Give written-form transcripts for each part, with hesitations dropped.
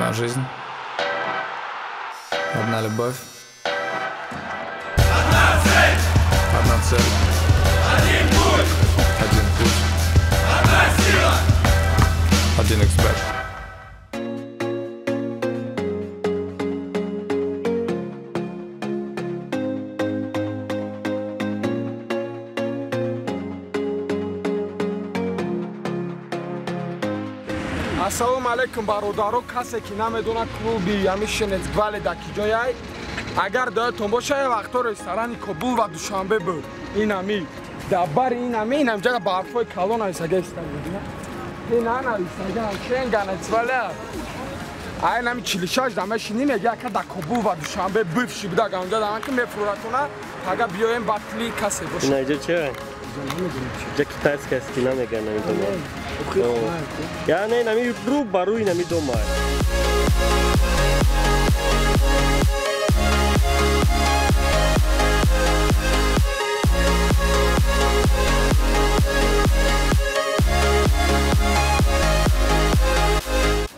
Одна жизнь, одна любовь, одна цель, одна цель, один путь, один путь, одна сила, один эксперт. Ассалому алайкум, бародаро. Касе ки намедонад клуби ами Шенецгвале дар ки ҷояй, агар доятон боша, вақто ресторани Кобул ва Душанбе буд. Ин ами дар бари ин ами ин амҷа барфҳои калон нависага истагудина. Ин а нависага Шенганецвале. Айн ами 46 да мешинӣ, мега ака дар Кобул ва Душанбе бывший буда, ганҷа дар ки мефуратона, ага биёем батли касе боша. Ина иҷо чи? Ҷа китайская стена меган, намедонам. Яъне нами рӯ ба рӯи нами дома.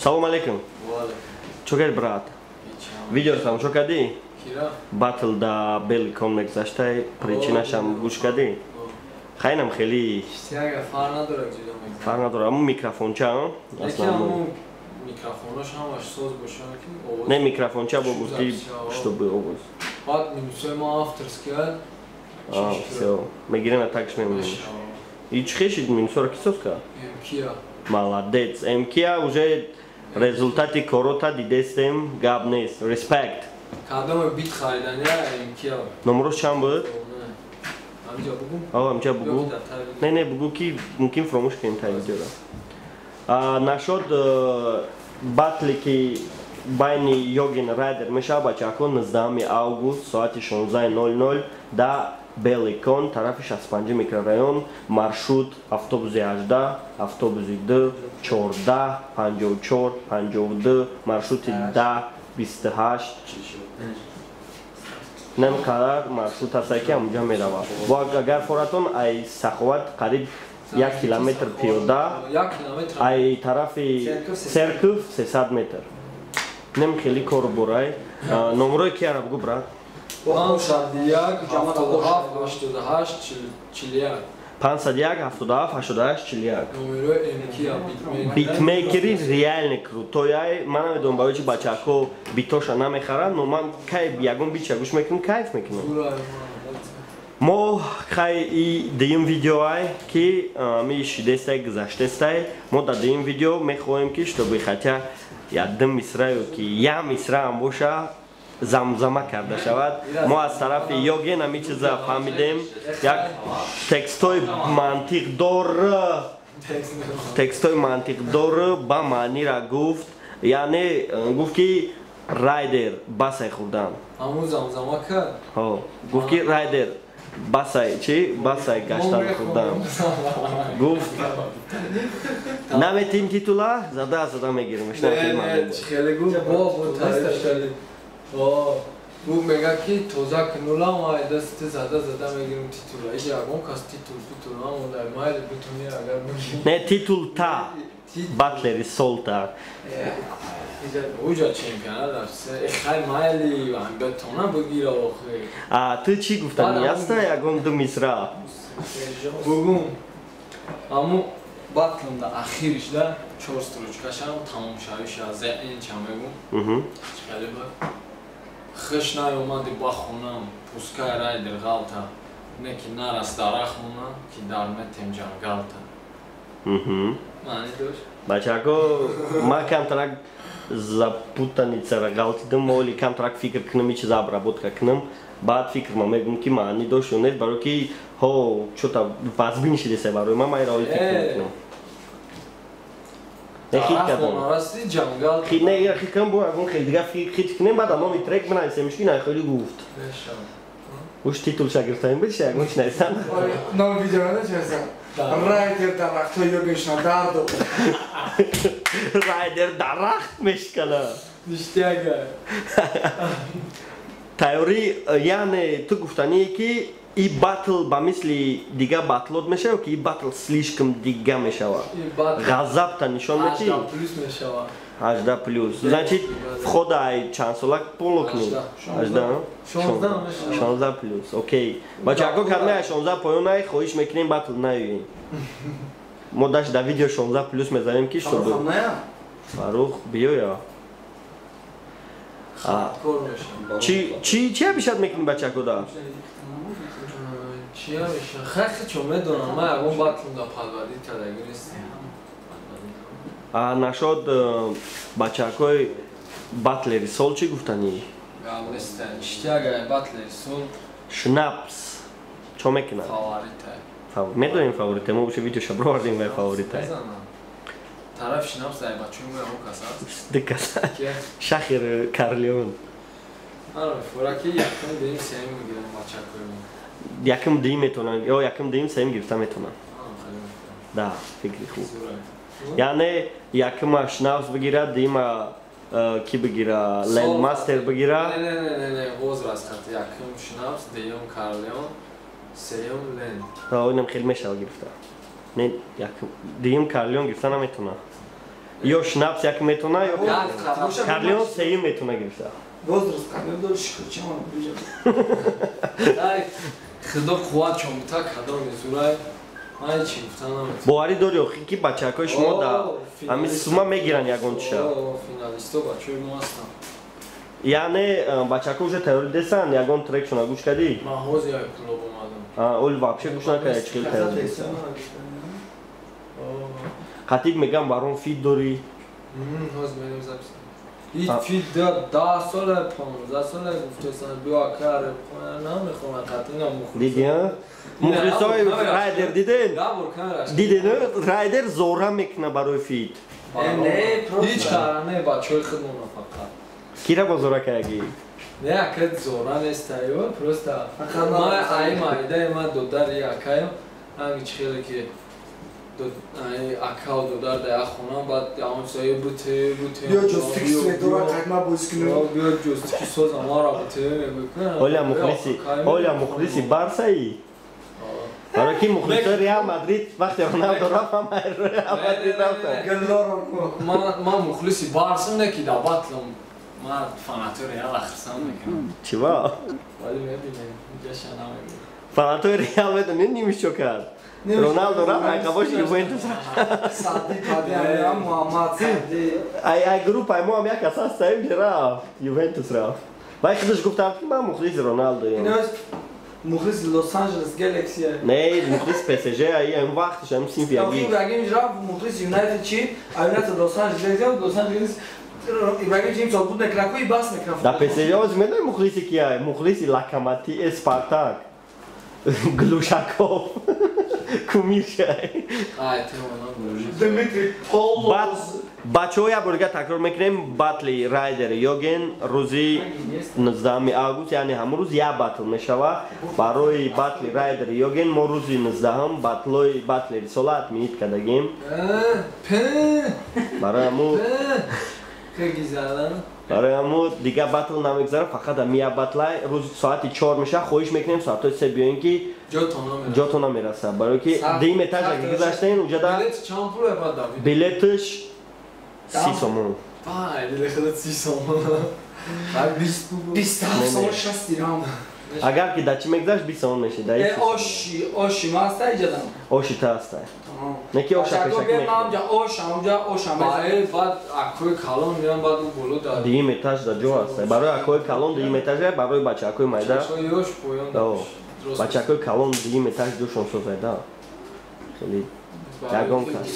Салом алейкум. Чо кардӣ, брат? Видеоро тамошо кардӣ? Батл да Беликон мегузаштай, причинашам гӯш кардӣ? Хайнам хеле фарқ надорад, ҷудо мекунад. Фарқ надорад, аммо микрофонча, аслан микрофонош ҳамаш соз бошад ки овоз. Не, микрофонча бо гуфти, чтобы овоз. Баъд минусои мо авторский. А, всё. Мегирем а такш мемонем. И чӣ хешид минусоро ки соз кард? МК. Молодец. МК уже результати корота дидестем, гап нест. Респект. Кадоме бит хариданя МК. Номрош чанд буд? Амҷа бугу? О, амҷа бугу. Не, не, бугу ки мумкин фаромӯш кунем та видеоро. Нашод батли ки байни Йогин Райдер мешавад, бачаҳако, 19 август соати 16:00 да Беликон, тарафи 65 микрорайон, маршрут автобуси 18, автобуси 2, 14, 54, 52, маршрути 10, 28. Нем қадар маршрут ҳаста ки ҳамунҷа меравад. Бо агар форатон ай Саховат қариб 1 километр пиёда, ай тарафи Серков 300 метр. Нем хеле кор бурай. Номрои кияра бугу, брат? 501 77 88 41. 501 77 88 41. Номерои МК. Битмейкери реально крутой ай. Ман намедонам барои чи бачаҳо битоша намехаранд, но ман кай ягон бича гӯш мекунам, кайф мекунам. Мо хай и дуюм видео ай ки ми шидестай, гузаштестай. Мо дар дуюм видео мехоҳем ки чтобы хотя як ду мисра ё ки як мисра ҳам боша замзама карда шавад. Мо аз тарафи Йоген ҳами чиза фаҳмидем, як текстҳои мантиқдор, текстҳои мантиқдор ба маънира гуфт, яъне гуфт ки Райдер басай хӯрдан. Ҳамун замзама кард? Ҳо, гуфт ки Райдер басай чи? Басай гаштан хӯрдан. Гуфт наметим титула, зада зада мегирем. Не, хеле гуфт, бо таъриф шудем. Гуфт мега ки тоза кунулам, ай дасти зада зада мегирем титула. Иҷа ягон кас титул титул намонда, майли бутуни агар бигирем. Не, титул та. Батлери солта. Уҷа чемпионат рафт. Хай майли бетона бигира охир. А ту чӣ гуфтани аста ягон ду мисра? Бугум. Аму батлымда ахириш да чор строчкашам тамом шавиша ин ча мегум. Хеле ба хиш наёмади ба хонам, пускай Райдер ғалта, не ки нарас дарахт мона, ки дар метем ҷангалта. Маъни дошт? Бачако, ман камтарак запутаницара ғалтидам, оли камтарак фикр кунам, чиза обработка кунам, баъд фикрма мегум ки маъни дошт ё нест, барои ки ҳо чота вазбин шидеса барои ман, ман ира оли фикр мекунам. Не хит кардам. Хит не, ира хит кардам, бо ягон хел дига хит кунем, баъд номи трек бинависем, ки на хеле гуфт. Уш титулша гирифтаем, бидиш ягон чи нависам. Номи видео начеса. Райдер дарахтҳои Йогиншна дардо. Райдер дарахт мешкана. Ништяга. Тайёрӣ, яъне ту гуфтание ки и батл ба мисли дига батлот мешавад, ки и батл слишком дига мешавад? Ғазабта нишон медиҳӣ? Плюс мешавад. 18 плюс. Значит, входа ай чанд сола полукни? 18? 16 плюс. Окей. Бачако кадме 16 поён ай хоҳиш мекунем батл наёем. Мо даш да видео 16 плюс мезанем ки чтобы Фарух биёя. Чи бишад мекунӣ бачако да? Чи бишад? Хеле чо медонам, ман ягон батл да падвади кардагӣ нестам. А нашод бачакои батлери сол чӣ гуфтанӣ? Гап нестан. Иштиягай батлери сол. Шнапс. Чо мекунад? Фаворитай. Медонем фаворитай, мо уже видеоша бровардем вай фаворитай. Тараф Шнапс ай бачои мо ягон кас аст? Ду кас. Шахир Карлеон. Ара, фораки якум дуюм сеюм мегирам бачакои мо. Якум дуюм метавонанд, ё якум дуюм сеюм гирифта метавонанд. Да, фикри хуб. Яъне якума Шнапс бигирад, дуюма ки бигира, Лендмастер бигира. Не, не, не, не, возраст хат. Якум Шнапс, дуюм Карлеон, сеюм Ленд. Инам хеле мешавад гирифта. Не, якум дуюм Карлеон гирифта наметавонад. Ё Шнапс якум метавонад, ё Карлеон сеюм метавонад гирифта. Возраст Карлеон дори шикрчамон биҷа. Ай, худо қувват чон бита кадом зурай. Ман ҳеч гуфта наметавонам. Боварӣ дорӣ охи ки бачакҳои шумо да ҳамин сума мегиранд ягон чиша? Финалисто бачаҳои мо ҳастанд. Яъне бачакҳо уже тайёрӣ дестанд, ягон трекшона гӯш кардӣ? Ман ҳозир як клуб омадам. Оли вообще гӯш накарда, чӣ хел тайёрӣ дестанд? Қатиб мегам барон фит дорӣ? Ҳозир мерем запис. Ҳеҷ фит 10 сола, 15 сола гуфтасан биё ака репхона намехонам қатъи намухлис. Дидӣ, а? Мухлисои Райдер диден? Диден, Райдер зора мекуна барои фит. Ҳеҷ кара не, бачаҳои худмона фақат. Кира бо зора кардагӣ? Не, ака зора нестаю, просто ман ай майдаи ман додари акаем, ҳамин чи хеле ки акау додар да як хона, баъд он чизое буте буте. Биё ҷостики сведора қайма боз кунем. Биё ҷостики созам ара буте мегӯй. Оля мухлиси, оля мухлиси Барсаи? Барои ки мухлисои Реал Мадрид вақте Роналдо рафт, ҳама Реал Мадрид рафтанд. Ман мухлиси Барсам не ки да батлам. Ман фанатои Реал хирсам мекунам. Чиба? Вале мебинем, ҷаша намегӯям. Фанатои Реал медонӣ нимиш чо кард? Роналдо рафт, айқабоши Ювентус рафт. Сади Падиам, Муҳаммад Сади. Ай группаи мо ҳам як кас ҳаст, саим рафт, Ювентус рафт. Вай худаш гуфтам ки ман мухлиси Роналдоям. Мухлиси Лос-Анджелес Гэлакси. Не, мухлиси ПСЖ, ай ам вақташ ам синфи яги. Ибрагим рафт мухлиси Юнайтед чи? Юнайтед Лос-Анджелес, Лос-Анджелес Ибрагим чи имсол буд мекунад, ку бас мекунад. Да ПСЖ оз медонӣ мухлиси кия? Мухлиси Локомотив, Спартак. Глушаков. Кумиршай. Ай, темона буржи. Дмитрий Полоз. Бачаҳо як бор дигар такрор мекунем, батли Райдер Йоген рӯзи 19 август, яъне ҳамон рӯз як батл мешавад. Барои батли Райдер Йоген мо рӯзи 19 батлои батли рисола отменит кардагем. Барои ҳамун барои ҳамун дигар батл намегзарад, фақат ҳамин як батлай рӯзи соати 4 мешавад. Хоҳиш мекунем соатҳои 3 биёем ки ҷотон намерасад. Барои ки дуюм этажа ки гузаштем, уҷада билеташ 30 сомон. Вай, дили худат 30 сомон. 27 сомон 60 дирам. Агар ки да чӣ мегузашт 20 сомон мешид. Оши, оши ма аста иҷадам. Оши та аста. Не ки оша пешакӣ мехӯрем. Ман ош, ҳамҷа ош ам. Баъд акои калон меям, баъд ӯ боло дар. Дуюм этаж да ҷо аста. Барои акои калон дуюм этажа, барои бачаакои майда. Ёш поён. Бачаакои калон дуюм этаж ҷошон созайда. Хеле ягон кас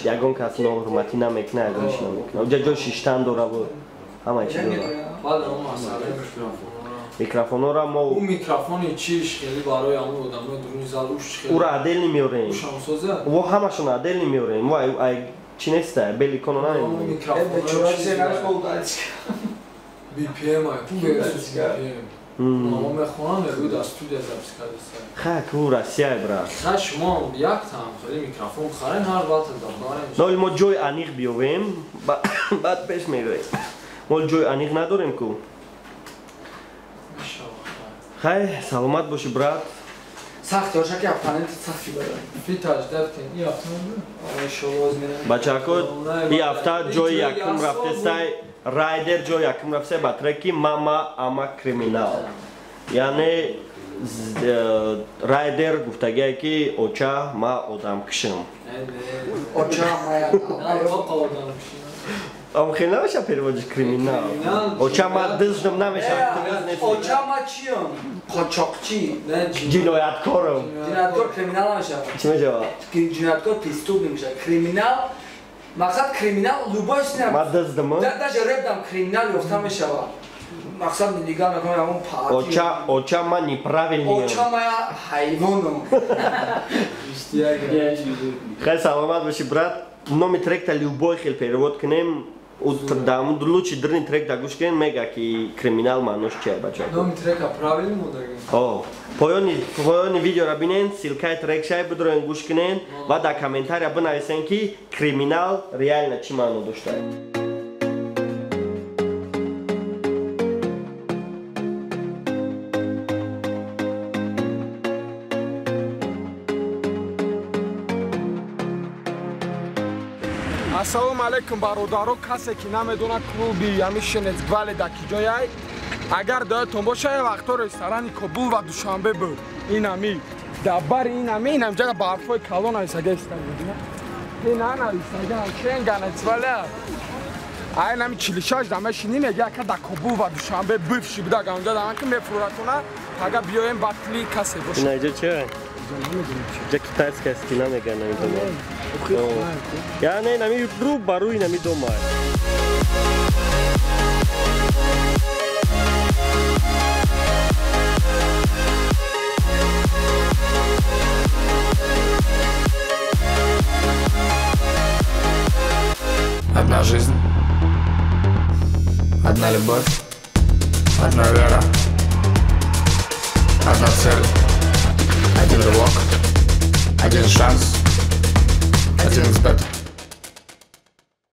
ягон кас ноҳурматӣ намекунад, ягон чӣ намекунад. Уҷа ҷои шиштан дора буд. Ҳамаи чӣ дора. Баъд он масъалаи микрофонҳо. Микрофонҳоро мо ӯ микрофони чиш хеле барои ҳамон одамои дуруни зал уш хеле. Ура отдельно меорем. Ушам соза? Во ҳамашон отдельно меорем. Во ай чӣ неста, беликоно намеорем. BPM ай, ку versus BPM. Мо мехонам, мегӯяд аз студия запис кардааст. Ха, ку Россия брат. Ха, шумо як там хеле микрофон харен ҳар батл дабарем. Нол мо ҷои аниқ биёвем, баъд пеш меравем. Мо ҷои аниқ надорем ку. Хай, саломат бошӣ брат. Сахт ёша ки оппоненти сахти бара. Фитаж дафтин, и ҳафта Бачако, и ҳафта ҷои якум рафтестай, Райдер ҷои якум рафтестай ба треки Мама Ама Криминал. Яъне Райдер гуфтагие ки оча ма одамкушам. Оча ма Ам хел намеша переводиш криминал. Оча ма дыздам намеша. Оча ма чиям? Қочоқчи. Ҷинояткорам. Ҷинояткор криминал намеша. Чӣ мешава? Ҷинояткор преступник меша. Криминал мақсад криминал любой сина. Ма дыздам. Даже репдам криминал ёфта мешава. Мақсад нигоҳ мекунам ҳамон паати. Оча, оча ма неправильный. Оча ма ҳайвонам. Хай саломат боши брат. Номи тректа любой хел перевод кунем. Лучше дрни трек да гӯш кунем, мега ки криминал маънош чия бача. Номи трека правильно мудаги? О, поёни видеора бинен, ссылкаи трек шай бидроен гӯш кунен ва дар комментария бинависен ки криминал реально чӣ маъно доштае. Ассалому алайкум бародаро, касе ки намедонад клуби ҳами Шенецгвале дар ки ҷояй, агар доятон боша, вақто ресторани Кобул ва Душанбе буд. Ин ҳами дар бари ин ҳами ин ҳамҷа барфҳои калон нависага истагина. Ин нависага Шенганецвале. Ай нами 46 да мешинӣ мега ака дар Кобул ва Душанбе бывши буда ганҷа дар ки мефуратона, ага биёем батли касе боша. Ин ҷо чия? Ҷа китайская стена мега намедонам. Яъне нами рӯ ба рӯи нами дома. Одна жизнь, одна любовь, одна вера, одна цель, один рывок, один шанс, один взгляд.